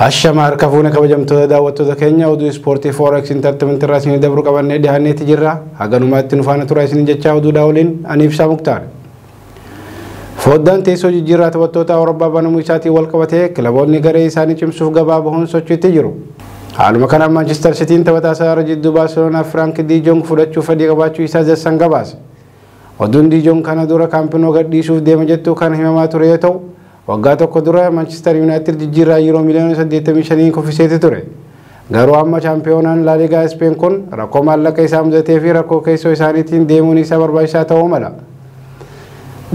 Ashama harka fuune kabajamtoota daawwattoota keenya oduu ispoortii Forex Entertainment irraa isinii dabru qabannee dhiyaanneeti jirra. Haganumaatti nu faana tura isinii jechaa oduudhaa waliin ani Ibsaa Muktaar. Foddaan teessoo jijjiirraa taphattoota Awurooppaa banamuu isaatiin wal qabatee kilaboonni garee isaanii cimsuuf gabaa bahuun sochiitti jiru. Haaluma kanaan Manchester Cityin taphataa sarara jidduu Baarseloonaa Firaank Diijoong fudhachuuf fedhii qabaachuu isaa The Sun gabaase. Oduun Diijoong kana dura Camp Nou gadhiisuuf deema jettu kan himamaa ture yoo ta'u, waggaa tokko dura Manchester United jijjiirraa yuuroo miliyoona 85 kuffiseeti ture. Garuu amma chaampiyoonaan Laaligaa Speen kun rakkoo maallaqa isaa mudatee fi rakkoo keessoo isaaniitiin deemuun isaa barbaachisaa ta'uu mala.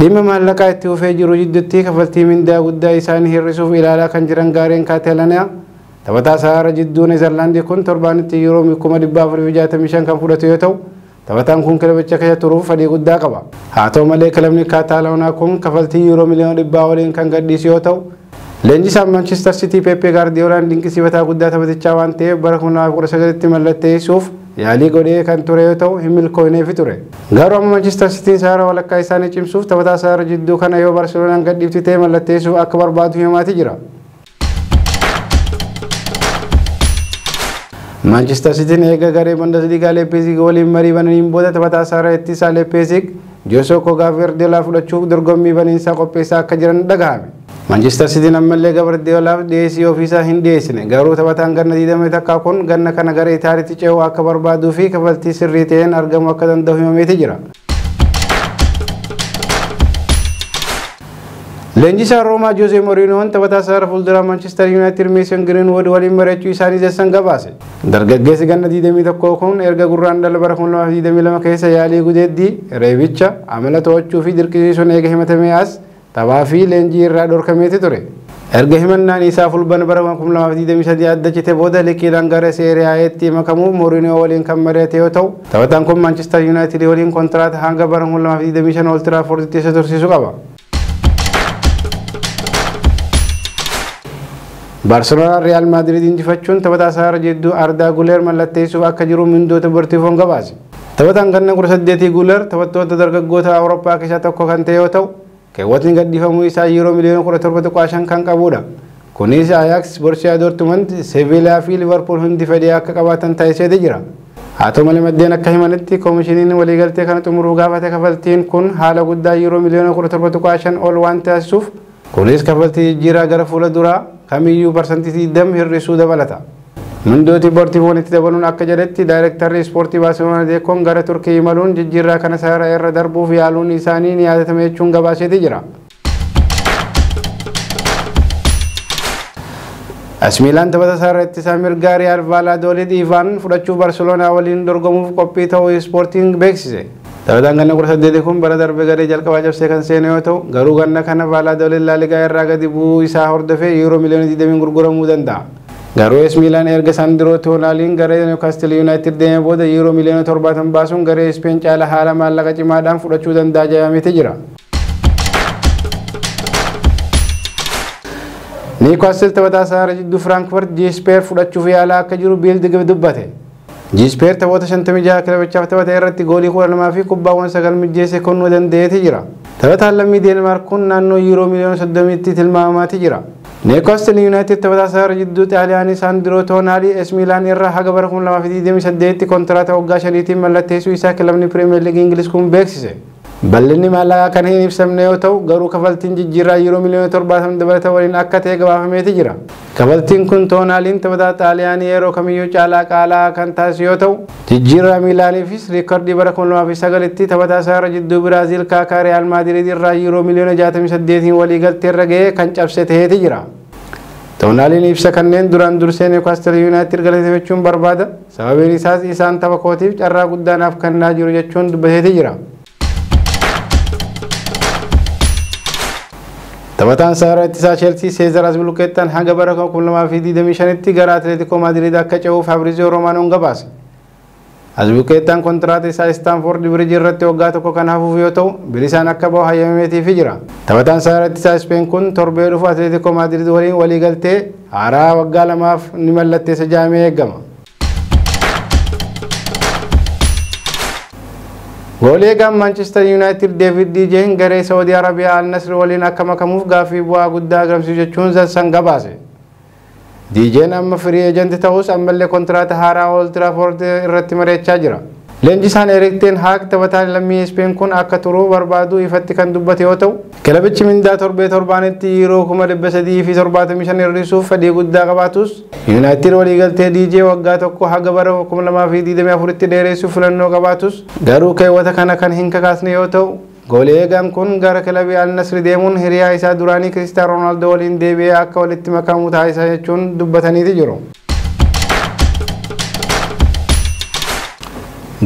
Dhimma maallaqaa itti fufee jiru jidduutti kaffaltii mindaa guddaa isaanii hir'isuuf ilaalaa kan jiran gaareen Kaatalaaniyaa taphataa sarara jidduu Neezerlaandii kun torbaanitti yuuroo 465,000 kan fudhatu yoo ta'u, taphataan kun kilabicha keessa turuuf fedhii guddaa qaba. Haa ta'u malee kilabni Kaataaloonaa kun kaffaltii yuuroo miliyoona 100 waliin kan gadhiisu yoo ta'u, leenjisaan Manchester City Pep Guardiolaan dinqisiifataa guddaa taphatichaa waan ta'eef bara 2019tti mallatteessuuf yaalii godhee kan ture yoo ta'u hin milkoofneefi ture. Garuu amma Manchester Cityin sarara walakkaa isaanii cimsuuf taphataa sarara jidduu kana yoo Barseloonaan gadhiifti ta'e mallatteessuuf akka barbaadu himamaati jira. Manchester Cityin eega garee Bundesliga Leipzig waliin marii bananiin booda taphataa sarara ittisaa Leipzig Josko Gvardiol fudhachuuf dorgommii baniinsaa qopheessaa akka jiran dhagahame. Manchester Cityin ammallee Gvardiolaaf dhiyeessii ofiisaa hin dhiyeessine, garuu taphataan ganna 21 kun ganna kana gara Itaaliitti ce'uu akka barbaaduu fi kaffaltii sirrii ta'een argamuu akka danda'u himameeti jira. Leenjisaan Roomaa Jose Mourinhoon taphataa sarara fuulduraa Manchester United Mason Greenwood waliin mari'achuu isaanii The Sun gabaase. Dargaggeessi ganna 21 kun erga gurraan dhala bara 2022 keessa yaalii gudeeddii, reebicha, amala to'achuu fi dirqisiisuun eega himatamee as taphaa fi leenjii irraa dhorkameeti ture. Erga himannaan isaa fulbana bara 2023 adda cite booda liqiidhaan gara Serie A'tti makamuuf Mourinho waliin kan mari'ate yoo ta'u, taphataan kun Manchester United waliin kontiraata hanga bara 2025 Old Trafforditti isa tursiisuu qaba. Barseloonaan Real Madrid injifachuun taphataa sarara jidduu Ardaa Guler mallatteessuuf akka jiru Mundo Deportivoon gabaase. Taphataan ganna 18 Guler taphattoota dargaggoota Awurooppaa keessaa tokko kan ta'e yoo ta'u, keewwatni gadhiifamuu isaa yuuroo miliyoona 17.5 kan qabudha. Kunis Ajax, Borussia Dortmund, Sevilla fi Liverpool hundi fedhii akka qabaatan taasiseeti jira. Haa ta'u malee maddeen akka himanitti koomishiniin waliigaltee kana xumuruuf gaafate kaffaltiin kun haala guddaa yuuroo miliyoona 17.5 ol waan taasisuuf, kunis kaffaltii jijjiiraa gara fuula duraa kamiyyuu 20% hir'isuu dabalata. Mundo Deportivoon itti dabaluun akka jedhetti daayirektarri ispoortii Baarseloonaa Deekoon gara Turkii imaluun jijjiirraa kana sarara irra darbuuf yaaluun isaanii ni yaadatama jechuun gabaaseeti jira. AS Miilaan taphata sarara ittisaa mirgaa Riyaal Vaalaadolid Ivaan fudhachuuf Barseloonaa waliin dorgomuuf qophii ta'uu ispoortiin beeksise. Taphataan ganna 18 kun bara darbe garee jalqabaa cabsee kan seene yoo ta'u, garuu ganna kana Vaalaadolid Laaligaa irraa gadi bu'uu isaa hordofee yuuroo miliyoona 20 gurguramuu danda'a. Garuu AS Miilaan erga Sandro Tonaliin garee Newcastle United deemee booda yuuroo miliyoona 70 baasuun garee Speen caala haala maallaqa cimaadhaan fudhachuu danda'a jedhameeti jira. Newcastle taphataa sarara jidduu Frankfurt Jesper fudhachuuf yaalaa akka jiru Bild dubbate. Jesper taphoota 56 kilabichaaf taphate irratti goolii 12 fi kubbaawwan 9 mijjeessee kennuu danda'eeti jira. Taphataan lammii Deenmaark kun naannoo yuuroo miliyoona 30tti tilmaamamaati jira. Newcastle United taphataa sarara jidduu Xaaliyaanii Sandro Tonali AS Milan irraa haga bara 2028tti kontiraata waggaa 5tiin mallatteessuu isaa kilabni Premier League Ingiliz kun beeksise. Bal'inni maallaqaa kan hin ibsamne yoo ta'u, garuu kafaltiin jijjiirraa yuuroo miliyoona 70 dabalata waliin akka ta'e gabaafameeti jira. Kafaltiin kun Toonaaliin taphataa Xaaliyaanii yeroo kamiyyuu caalaa qaalaa kan taasisu yoo ta'u, jijjiirraa Miilaaniifis riikardii bara 2009tti taphataa sarara jidduu Biraaziil Kaakaa Riyaal Maadiriid irraa yuuroo miliyoona 68 walii galteerra ga'ee kan cabse ta'eeti jira. Toonaaliin ibsa kanneen duraan dursee Newcastle United galateeffachuun barbaada. Sababiin isaas isaan tapha kootiif carraa guddaa naaf kennaa jiru jechuun dubbateeti jira. Taphataan sarara ittisaa Chelsea Cesar Azpilicuetaan hanga bara 2025tti gara Atletico Madrid akka ce'uuf Fabrizio Romanoon gabaase. Azpilicuetaan kontiraata isaa Stamford Bridge irratti waggaa tokko kan hafuuf yoo ta'u, bilisaan akka bahu hayyamameetiifi jira. Taphataan sarara ittisaa Speen kun torbee dhufu Atletico Madrid waliin waliigaltee haaraa waggaa 2f ni mallatteessa jedhamee eegama. Goolii eegaan Manchester United David De Gea garee Saudi Arabiyaa Al Nassr waliin akka makamuuf gaaffii bu'aa guddaa agarsiisu jechuun The Sun gabaase. DJ'n amma free agent ta'us ammallee kontiraata haaraa Old Trafford irratti mari'achaa jira. Leenjisaan Erik ten Hag taphataan lammii Ispeen kun akka turuu barbaadu ifatti kan dubbate yoo ta'u, kilabichi mindaa torbee torbaanitti yeroo 375,000 hir'isuuf fedhii guddaa qabaatus, Yuunaayitid waliigaltee DJ waggaa tokko haga bara 2024tti dheeressuuf filannoo qabaatus, garuu keewwata kana kan hin kakaasne yoo ta'u, goolii eegaan kun gara kilabii Al Nasri deemuun hiriyaa isaa duraanii Kiristiyaano Roonaaldoo waliin deebi'ee akka walitti makamu taasisa jechuun dubbataniiti jiru.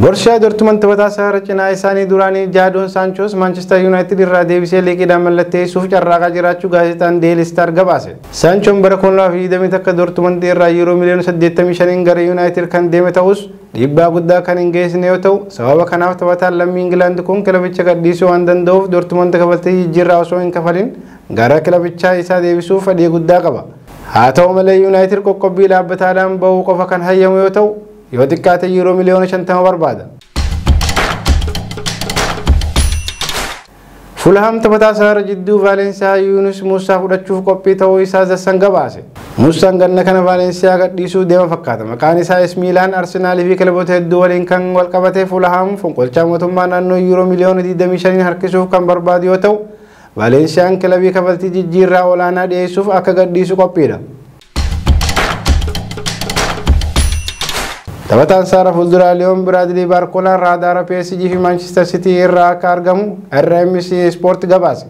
Borshaa Dortmund taphataa sarara cinaa isaanii duraanii Jaadon Saanchoos Maanchestar Yuunaayitid irraa deebisee liqiidhaan mallatteessuuf carraaqaa jiraachuu gaazexaan Deeli Staar gabaase. Saanchoon bara 2021 Dortmund irraa yuuroo miliyoona 85 gara Yuunaayitid kan deeme ta'us dhiibbaa guddaa kan hin geessine yoo ta'u, sababa kanaaf taphataan lammii Ingilaand kun kilabicha gadhiisuu waan danda'uuf Dortmund kafaltii jijjiirraa osoo hin kafalin gara kilabichaa isaa deebisuuf fedhii guddaa qaba. Haa ta'u malee Yuunaayitid qoqqobbii dhaabbataadhaan bahuu qofa kan hayyamu yoo ta'u, yoo xiqqaate yuuroo miliyoona 50 barbaada. Fulham taphataa sarara jidduu Vaalensiyaa Yuunus Muusaa fudhachuuf qophii ta'uu isaa Zassan gabaase. Muusaan ganna kana Vaalensiyaa gadhiisuuf deema fakkaata. Maqaan isaa AS Miilaan, Arsenaalii fi kilaboota hedduu waliin kan wal qabate Fulham fonqolchaa mootummaa naannoo yuuroo miliyoona 25 harkisuuf kan barbaadu yoo ta'u, Vaalensiyaan kilabii kafaltii jijjiirraa olaanaa dhiyeessuuf akka gadhiisu qophiidha. Taphataan sarara fuulduraa Liyoon Biraadilii Baarkolaan raadaara PSG fi Manchester City irraa akka argamu RMC Sport gabaase.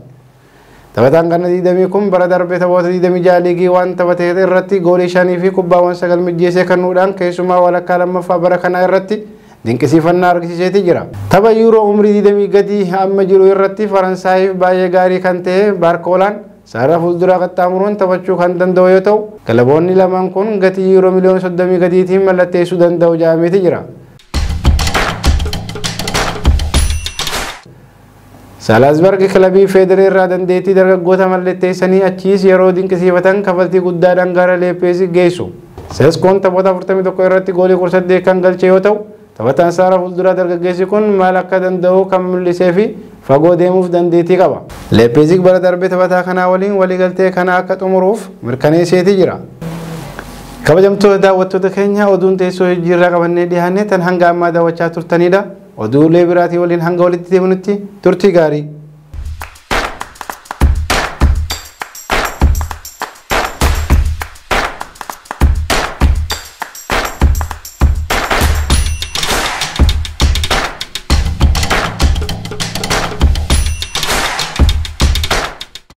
Taphataan ganna 20 kun bara darbe taphoota 26 liigii waan taphate irratti goolii 5 fi kubbaawwan 9 mijjeessee kennuudhaan keessumaa walakkaa lammaffaa bara kanaa irratti dinqisiifannaa argisiiseeti jira. Tapha Yuuroo umrii 20 gadi amma jiru irratti Faransaayiif baay'ee gaarii kan ta'e Baarkolaan sarara fuulduraa qaxxaamuruun taphachuu kan danda'u yoo ta'u, kilaboonni lamaan kun gatii yuuroo miliyoona 30 gadiitiin mallatteessuu danda'u jedhameeti jira. Saalaasbarg kilabii Feederee irraa dandeettii dargaggoota mallatteessanii achiis yeroo dinqisiifatan kafaltii guddaadhaan gara Leepeezig geessu. Seeskoon taphoota 41 irratti goolii 18 kan galche yoo ta'u, taphataan sarara fuulduraa dargaggeessi kun maal akka danda'u kan mul'isee fi fagoo deemuuf dandeettii qaba. Leepeezig bara darbe taphataa kanaa waliin waliigaltee kana akka xumuruuf mirkaneesseeti jira. Kabajamtoota daawwattoota keenya, oduun teessoo jijjiirraa qabannee dhiyaanne tan hanga ammaa daawwachaa turtanidha. Oduulee biraatii waliin hanga walitti deebinutti turtii gaarii.